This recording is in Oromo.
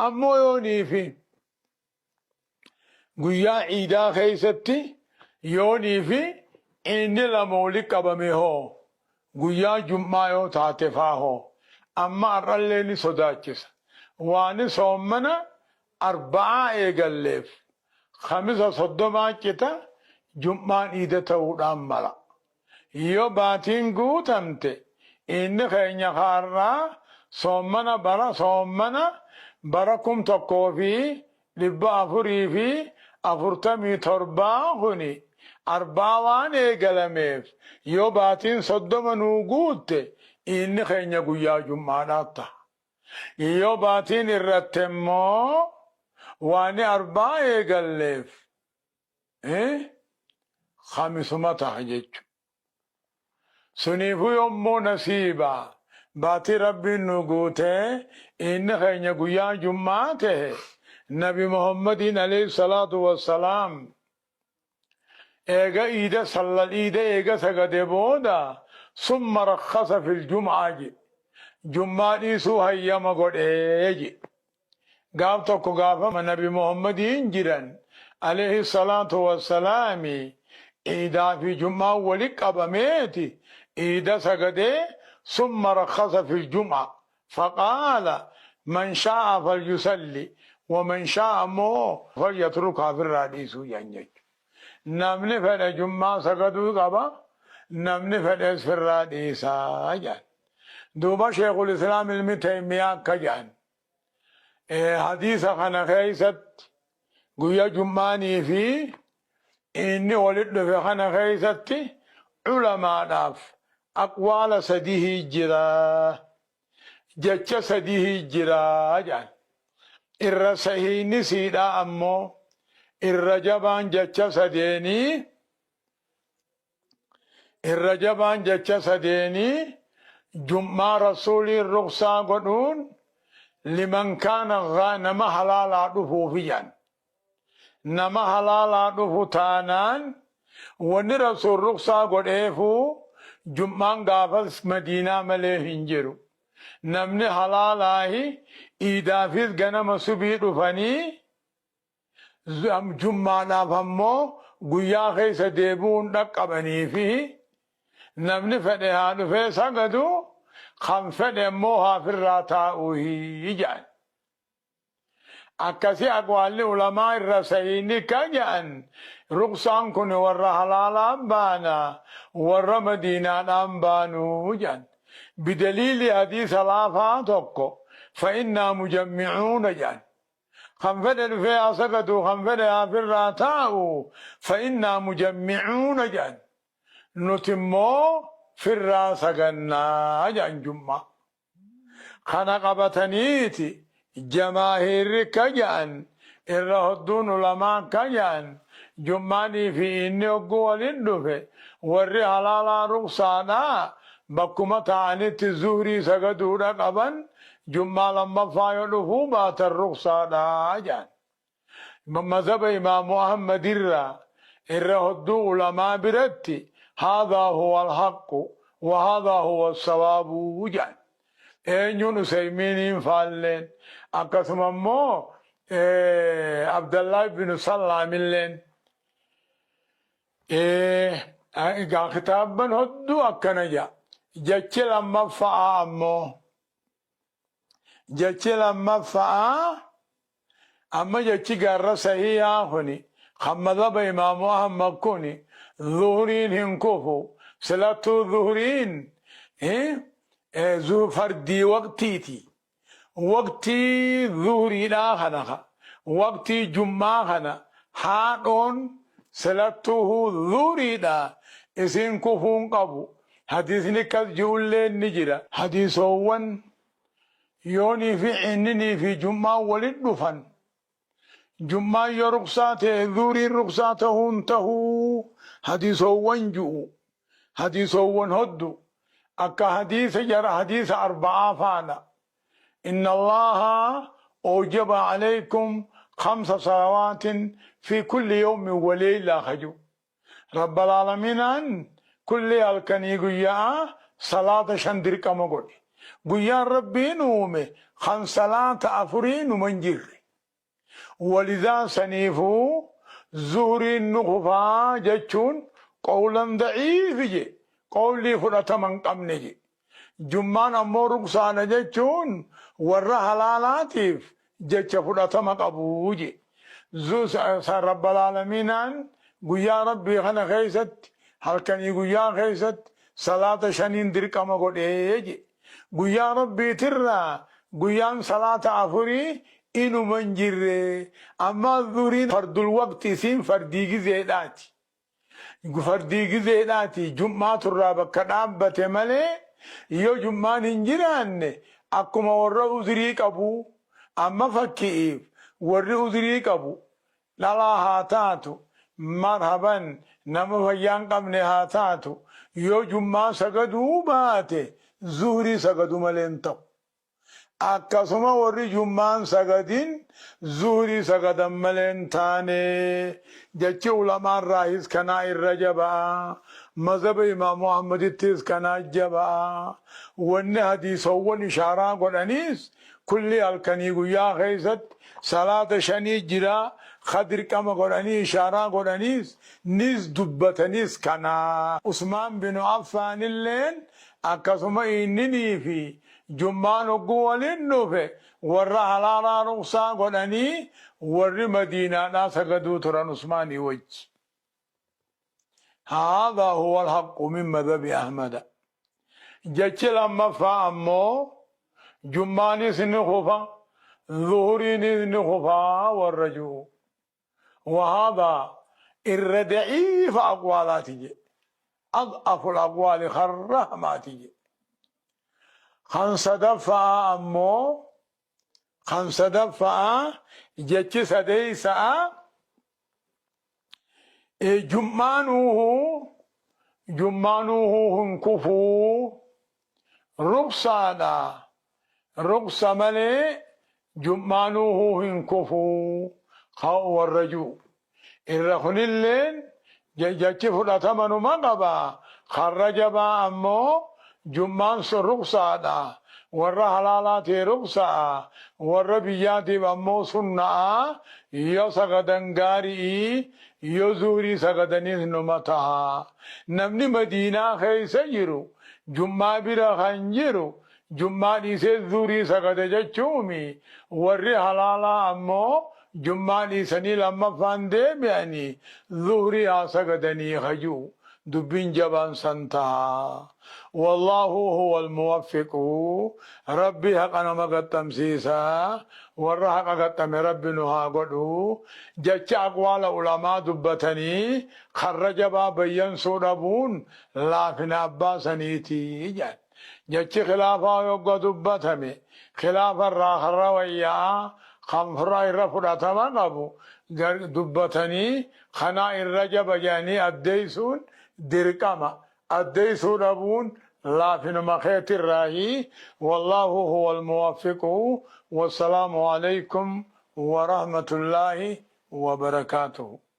Ammoo yoonii fi guyyaa iidaa keessatti yoonii fi iidni lama wali qabame hoo, guyyaa jum'aa yoo taate faa hoo? Amma har'allee ni sodaachisa. Waani soommana arba'aa eegalleef kamisa 30 cita, jum'aan iida ta'uudhaan mala. Yoo baatiin guutamte iidni keenya ka har'aa soommana bara soommana bara 1447 kuni arba'aa waan eegalameef, yoo baatiin 30 nuu guutte iidni keenya guyyaa jum'aadhaa taha. Yoo baatiin irratte immoo waani arba'aa eegalleef khamisuma taha jechu. Suniifuu yommuu nasiiba baatii Rabbiin nu guutee iidni keenya guyyaa jum'aa tahe, Nabi Muhammadiin alayhi salaatu wassalaam eega iida sallal iida eega sagade booda summa rakhasa fil jum'aa je, jum'aa dhiisuu hayyama godhee je. Gaaf tokko gaafa Nabi Muhammadiin jiran alayhi salaatu wassalaami iidaa fi jum'aan wali qabameeti iida sagadee summa rakhasa fil jum'a faqaala man shaa'a falyusalli wa man shaa'a immoo falyatrukaa firraa dhiisuu jedhan jechuudha. Namni fedhe jum'aa sagaduu qaba, namni fedhes firraa dhiisaa jedhan. Duuba Sheekhul Islaam Ilmi Taymiyaa akka jedhan, hadiisa kana keessatti guyyaa jum'aanii fi inni walitti dhufe kana keessatti ulamaadhaaf aqwaala sadihii jira, jecha sadihii jira jedhan. Irra sahiihni siidhaa ammoo irra jabaan jecha sadeenii, irra jabaan jecha sadeenii jum'aa rasuuliin ruksaa godhuun liman kaana nama halaalaa dhufuufi jedhan. Nama halaalaa dhufu taanaan wanni rasuul ruksaa godheefuu jum'aan gaafas madiinaa malee hin jiru. Namni halaalaahi iidaafis ganama subii dhufanii jummaadhaaf ammoo guyyaa keessa deebi'uun dhaqqabaniifi namni fedhe haa dhufee sagadu, kan fedhe ammoo haa firraa taa'uuhi jedhan. Akkasi aqwaalli ulamaa irra sahiihni ka jedhan ruksaan kun warra halaalaan baana, warra madiinaadhaan baanu jedhan. Bidaliili hadiisa laafaa tokko fa'innaa mujammicuuna jedhan. Kan fedhe dhufee haa sagadu, kan fedhe haa firraa taa'u, fa'innaa mujammicuuna jedhan. Nuti immoo firraa sagannaa jedhan jum'aa. Kana qabataniiti jamaahiirri ka ja'an, irra hodduun ulamaa ka ja'an, jum'aanii fi iinni hogguu walin dhufe warri halaalaa ruksaadhaa bakkuma taa'anitti zuhrii sagaduudha qaban, jum'aa lammaffaa yoo dhufuu baatan ruksaadha ja'an. Mazhaba Imaamu Ahmad irraa irra hodduu ulamaa biratti haadhaa huwa alhaqqu wa haadhaa huwa sawaabu jedhan. Eenyuun Useymiiniin faalleen akkasuma immoo Abdallaa ibnu Sallaamilleen egaa kitaabban hodduu akkana jedha. Jechi lammaffa'aa ammoo, jechi lammaffa'aa amma jechi garra sahiihaa kuni kan madhaba Imaamu Ahmad kuni zuhriin hin kufu, silattuu zuhriin fardii waqtiiti. Waqtii zuhriidhaa kana ka waqtii jum'aa kana haadhoon silattuuhu zuhriidha, isiin kufuun qabu. Hadiisni akkas ji'ulleen ni jira. Hadiisoowwan yoonii fi ciinninii fi jum'aan walit dhufan, jum'aan yoo ruksaa ta'e zuhriin ruksaa tahuun tahuu hadiisoowwan ji'u, hadiisoowwan hoddu akka hadiisa jara hadiisa arba'aa faadha. Inna Allaaha awjaba alaykum khamsa salawaatin fi kulli yawmin wa leylaa ka ji'u. Rabbal Aalamiinaan kullee halkanii guyya'aa salaata shan dirqama godhe. Guyyaan Rabbiin uume Kan salaata afurii numa hin jirre. Walidhaa saniifuu zuhriin nu kufaa jechuun qawlan da'iifi je, qawlii fudhatama hin qabne je. Jummaan ammoo ruksaadha jechuun warra halaalaatiif jecha fudhatama qabu je. Rabbal aalamiinaan guyyaa Rabbii kana keessatti halkanii guyyaa keessatti salaata shaniin dirqama godhee je. Guyyaa Rabbiitirraa guyyaan salaata afurii inuma hin jirre. Ammaa zuhriin fardul waqti isiin fardii gizeedhaati. Fardii gizeedhaati jum'aaturraa bakka dhaabbate malee yoo jum'aan hin jiraanne akkuma warra uzrii qabuu. Amma fakki'iif warri uzrii qabu dhalaa haa taatu marhaban nama fayyaa hin qabne haa taatu yoo jum'aa sagaduu baate zuhrii sagadu malee hin ta'u. Akkasuma warri jum'aan sagadin zuhrii sagadan malee hin taane. Jechi ulamaarraahis kanaa irra jaba'a. Mazhaba Imaamu Ahmadittis kanaa jaba'a. Wanni hadiisawwan ishaaraa godhaniis kulli halkanii guyyaa keessatti salaata shanii jira ka dirqama godhanii ishaaraa godhaniis nis dubbataniis kana. Usmaan binu Affaanilleen akkasuma inninii fi Jum'aan hogguu waliin dhufe warra halaalaa rukhsaa godhanii warri Madiinaadhaa sagaduu turan Usmaanii wajji. Haadhaa huwa alhaqqu min madhabi Ahmada. Jechi lammaffaa ammoo Jum'aanis ni kufa, zuhuriinis ni kufa warra ji'u. Wahaadhaa irra da'iifa aqwaalaati jedhe. Ad'aful aqwaali karra hamaati jedhe. Kan sadaffa'aa ammoo kan sadaffa'aa jechi sadeeysa'a jum'aanuuhu jum'aanuuhu hin kufuu ruksaadha ruksa malee jum'aanuuhu hin kufuu ka warra ji'u irra kunilleen jechi fudhatama numa qaba karra jabaa ammoo jum'aan sun ruksaadha warra halaalaatii ruksa'a warra biyyaatiif ammoo sunna'a yoo sagadan gaari'ii yoo zuhrii sagadaniis numa taha namni madiinaa keessa jiru jum'aa bira kan jiru jum'aa dhiisee zuhrii sagada jechuumi warri halaalaa ammoo jum'aa dhiisanii lammaffaan deebi'anii zuhrii haa sagadanii hajuu dubbiin jabaan san taha. Wallaahu huwal muwaffiqu Rabbi haqa nama gaxxamsiisa warra haqa gaxxame Rabbi nu haa godhu. Jecha aqwaala ulamaa dubbatanii karra jabaa bayyansuu dhabuun laafina abbaa saniiti jedhan. Jechi khilaafaa yogga dubbatame khilaafa irraa karra wayyaa kan irra fudhatama qabu dubbatanii kanaa irra jaba jedhanii addeessuun dirqama. Addeessuu dhabuun laafinuma keetirraahi. Wallaahu huwal muwaffiqu. Wassalaamu alaykum warahmatullaahi wabarakaatuhu.